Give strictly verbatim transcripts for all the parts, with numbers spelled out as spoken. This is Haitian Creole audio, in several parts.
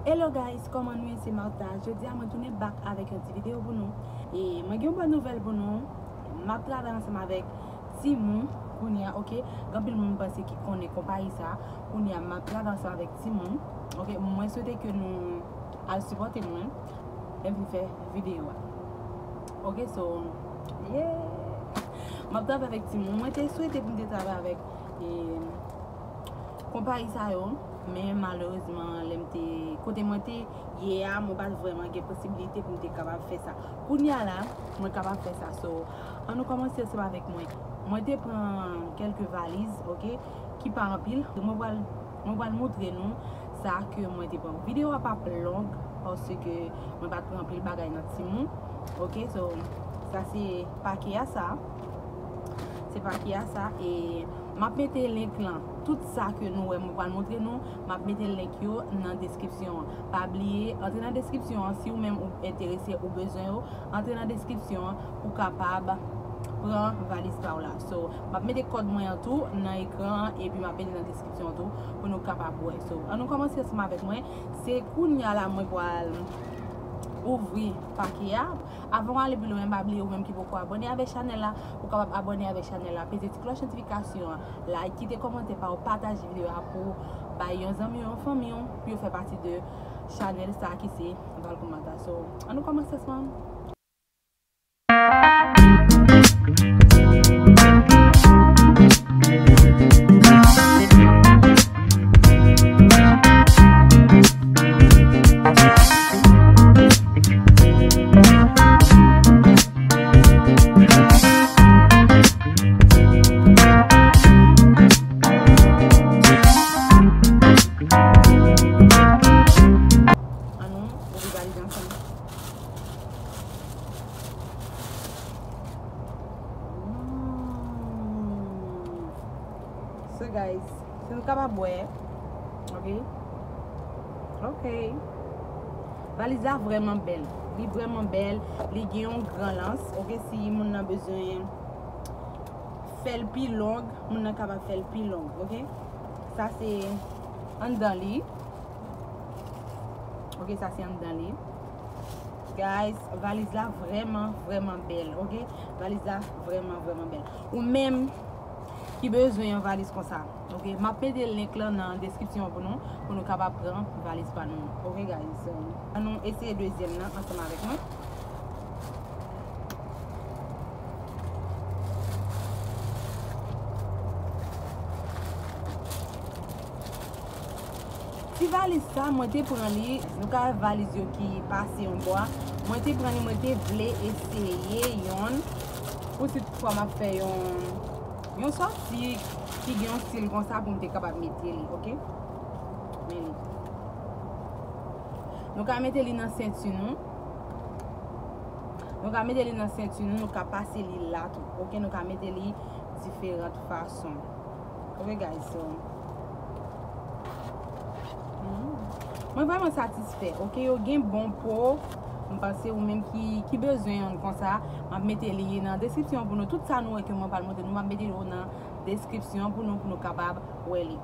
Hello guys, kòman nou ye? Se Martha. Jodi a mwen tounen back avèk yon ti videyo pou nou. E mwen gen yon bòn nouvèl pou nou. M ap travay ansanm avèk Temu kounye a, oke? Gen anpil moun m panse ki konnen konpayi sa. Kounye a m ap travay ansanm avèk Temu. Oke, mwen swete ke nou al sipòte mwen. Lè m fin fè videyo a. Oke, so, yeah. M ap travay avèk Temu. Mwen te swete pou m te travay avèk, e, konpayi sa yo, men malerezman, lè m te, kote mwen te ye a, mwen pa t vrèman gen posibilite pou m te kapab fè sa. Kounye a la, mwen kapab fè sa. So, ann nou kòmanse ansanm avèk mwen. Mwen te pran kèlke valiz, oke, ki pa anpil. Mwen pral, mwen pral montre nou sa ke mwen te pran. Videyo a p ap long, paske mwen pa t pran anpil bagay nan Temu. Oke, so, sa se pake a sa. Se pake a sa, e m ap mete link lan. Tout sa ke nou wè mwen pral montre nou, m ap mete link yo nan deskripsyon an. Pa bliye, antre nan deskripsyon an si ou menm ou enterese ou bezwen yo. Antre nan deskripsyon an pou kapab pran valiz pa w la. So, m ap mete kòd mwen an tou nan ekran an, epi m ap mete nan deskripsyon an tou pou nou kapab wè. So, ann nou kòmanse ansanm avèk mwen. Se kounye a la mwen pral ouvri pake a. Avan w ale pi lwen, pa bliye ou menm ki poko abòne avèk chanèl la, ou kapab abòne avèk chanèl la, peze ti klòch notifikasyon an, like, kite kòmantè pa w, pataje videyo a pou bay yon zanmi w, yon fanmi w, pou yo fè pati de chanèl sa ki se Valcoumata. So, ann nou kòmanse ansanm. Ann nou ouvri valiz la ansanm. Mm. So guys, si nou kapab wè, ok? Ok. Valiz la vrèman bèl. Li vrèman bèl. Li gen yon gran lans, ok? Si moun nan bezwen fè l pi long, moun nan kapab fè l pi long, ok? Sa se anndan li. Ok, sa se anndan li. Guys, valiz la vrèman, vrèman bèl, ok? Valiz la vrèman, vrèman bèl. Ou menm ki bezwen yon valiz konsa, ok? M ap mete link lan nan deskripsyon an pou nou, pou nou kapab pran valiz pa nou. Ok, guys? So, ann nou eseye dezyèm nan ansanm avèk mwen. Ti valiz sa, mwen te pran li, nou ka wè valiz yo ki pase yon bò a. Mwen te pran li, mwen te vle eseye yonn. Pou si toutfwa m ap fè yon, yon sòti ki gen yon stil konsa pou m te kapab mete li, ok? Men li. Nou ka mete li nan senti nou. Nou ka mete li nan senti nou, nou ka pase li la tou, ok? Nou ka mete li diferan fason. Ok, guys, so, mm, mwen vrèman satisfè, ok? Yo gen bon po. M panse ou menm ki, ki bezwen yonn konsa, m ap mete li nan deskripsyon pou nou. Tout sa nou wè ke mwen pral montre nou, m ap mete yo nan deskripsyon pou nou, pou nou kapab wè li.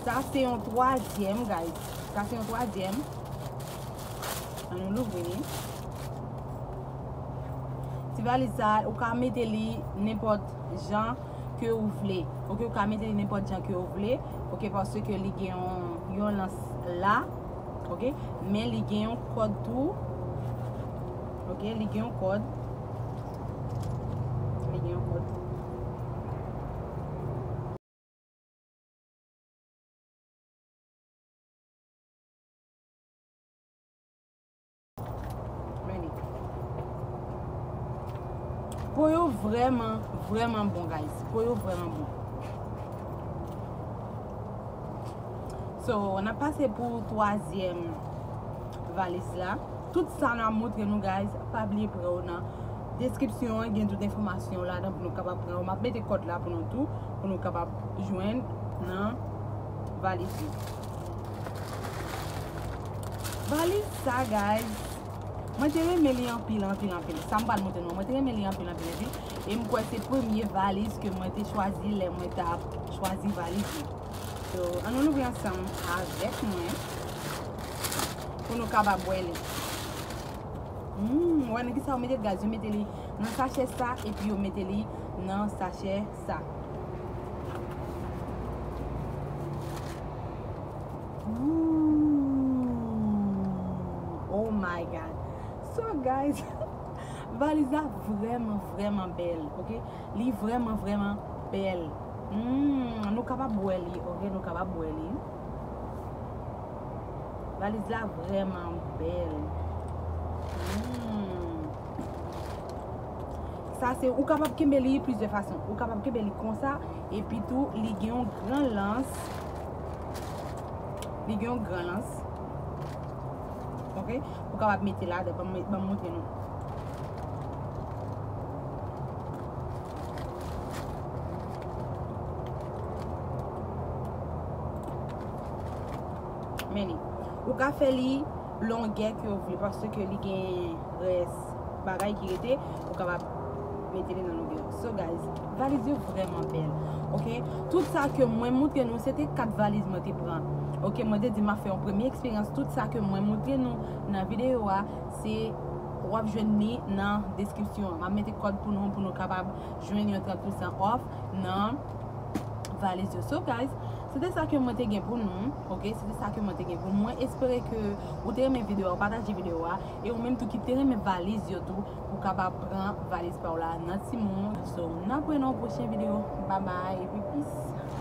Sa se yon twazyèm, guys. Sa se yon twazyèm. Ann nou louvri li. Ti valiz sa, ou ka mete li nenpòt jan ke ou vle. Ok, ou ka mete li nenpòt jan ke ou vle. Ok, paske li gen yon, yon lans la. Ok, men li gen yon kòd tou. Ok, li gen yon kòd. Li gen yon kòd. Men li. Po yo vrèman, vrèman bon, guys. Po yo vrèman bon. So, n ap pase pou twazyèm valiz la. Tout sa n ap montre nou, guys, pa bliye pran yo nan deskripsyon an, gen tout enfòmasyon yo ladan pou nou kapab pran yo. M ap mete kòd la pou nou tou, pou nou kapab jwenn nan valiz yo. Valiz sa, guys, mwen te renmen li anpil, anpil, anpil. Sa m pral montre nou, mwen te renmen li anpil, anpil, anpil. E m kwè se premye valiz ke mwen te chwazi lè mwen t ap chwazi valiz yo. So, ann nou louvri ansanm avèk mwen pou nou kapab wè li. Hmm, wè nan ki sa yo mete, guys? Yo mete li nan sachè sa, epi yo mete li nan sachè sa. Ooh, oh my God. So, guys, valiz la vrèman, vrèman bèl, ok? Li vrèman, vrèman bèl. Hmm, nou kapab wè li, ok? Nou kapab wè li. Valiz la vrèman bèl. Hmm. Sa se, ou kapab kenbe li plizyè fason. Ou kapab kenbe li konsa, epi tou, li gen yon gran lans. Li gen yon gran lans. Ok? Ou kapab mete ladan, ban m, ban m montre nou. Men li. Ou ka fè li longè ke w vle, paske li gen rès bagay ki rete, ou kapab mete li nan longè. So, guys, valiz yo vrèman bèl. Ok? Tout sa ke mwen montre nou, se te kat valiz mwen te pran. Ok, mwen te di m ap fè yon premye eksperyans. Tout sa ke mwen montre nou nan videyo a, se w ap jwenn li nan deskripsyon an. M ap mete kòd pou nou, pou nou kapab jwenn yon trant pousan off nan valiz yo. So, guys, se te sa ke mwen te gen pou nou, ok? Se te sa ke mwen te gen pou nou. Mwen espere ke ou te renmen videyo a, ou pataje videyo a, e ou menm tou ki te renmen valiz yo tou, ou kapab pran valiz pa w la nan Temu. So, n ap wè nan yon pwochen videyo. Bye bye, epi peace.